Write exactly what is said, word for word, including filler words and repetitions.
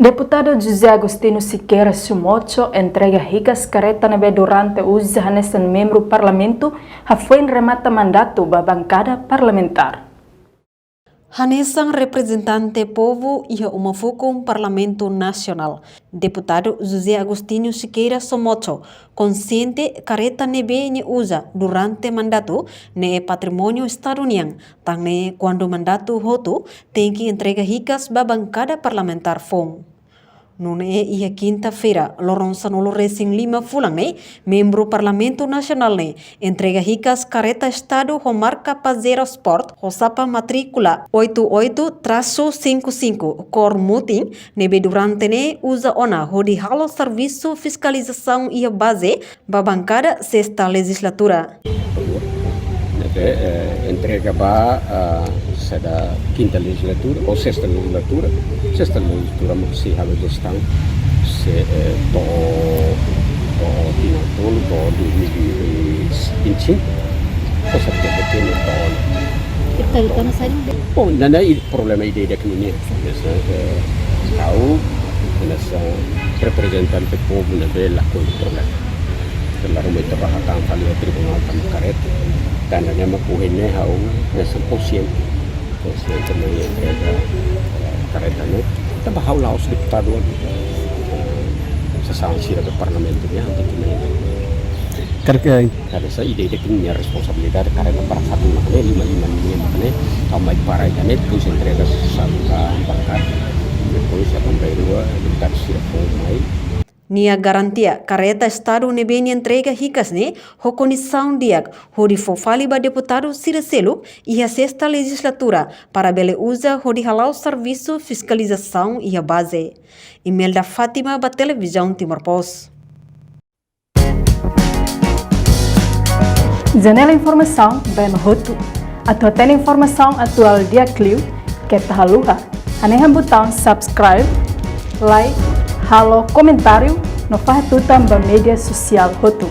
Deputadu José Agostinho Sequeira Somocho entrega hikas kareta ne'ebé durante uza hanesan membru Parlamentu hafoin remata mandatu ba bankada parlamentár. Hanesan reprezentante povu iha uma fukun Parlamentu Nasionál, Deputadu José Agostinho Sequeira Somocho konsiente kareta ne'ebé nia uza durante mandatu ne'e patrimóniu Estadu nian, tan ne'e kuandu mandatu hotu tenke entrega hikas ba bankada parlamentár foun. Nune'e iha kinta-feira, loron sanulu-resin-lima fulan ne'e, membru Parlamentu Nasionál ne'e entrega hikas kareta Estadu ho marka Pajero Sport ho xapa matríkula oito oito traço cinco cinco, kór mutin, ne'ebé durante ne'e uza ona hodi halo servisu fiskalizasaun iha baze ba bankada sesta lejizlatura. Ne'ebé, eh, entrega ba, ah, saida, kinta lejizlatura ou sesta lejizlatura, sesta lejizlatura mak sei halo jestaun, sei, eh, to'o, to'o tinan tolu, to'o dois mil e vinte e cinco, com certeza que não to'o. Kita di tono saja. Bom, nana i problema ida-idak nian. Hanesan, eh, ha'u, hanesan reprezentante povu ne'ebé lakohi problema. Tanba ruma ita bá hatán fali iha tribunál tanba kareta. Tanba ne'e mak ohin ne'e ha'u hanesan konsiente. Konsiente mai entrega, eh, kareta ne'e. Tanba ha'u la'ós deputadu, eh, sasán sira ba Parlamentu nian, entaun mai entrega. Karik, eh, Hanesan ida-idak nia responsabilidade kareta para fatin mak ne'e, lima-lima nian mak ne'e, ha'u mai para ida-ne'e, depois entrega sasán ba bankada, depois akompaña rua deputadu sira foun mai. Nia garantia kareta Estadu ne'ebé nia entrega hikas ne'e ho kondisaun di'ak hodi fó fali ba deputadu sira seluk iha sesta lejizlatura para bele uza hodi hala'o servisu fiskalizasaun iha baze. Imelda Fátima ba Televizaun Timor Post. Janela informasaun ba ema hotu. Atu hatene informasaun atuál di'ak liu, keta haluha hanehan butaun subscribe, like, halo komentáriu no fahe tutan ba média sosiál hotu.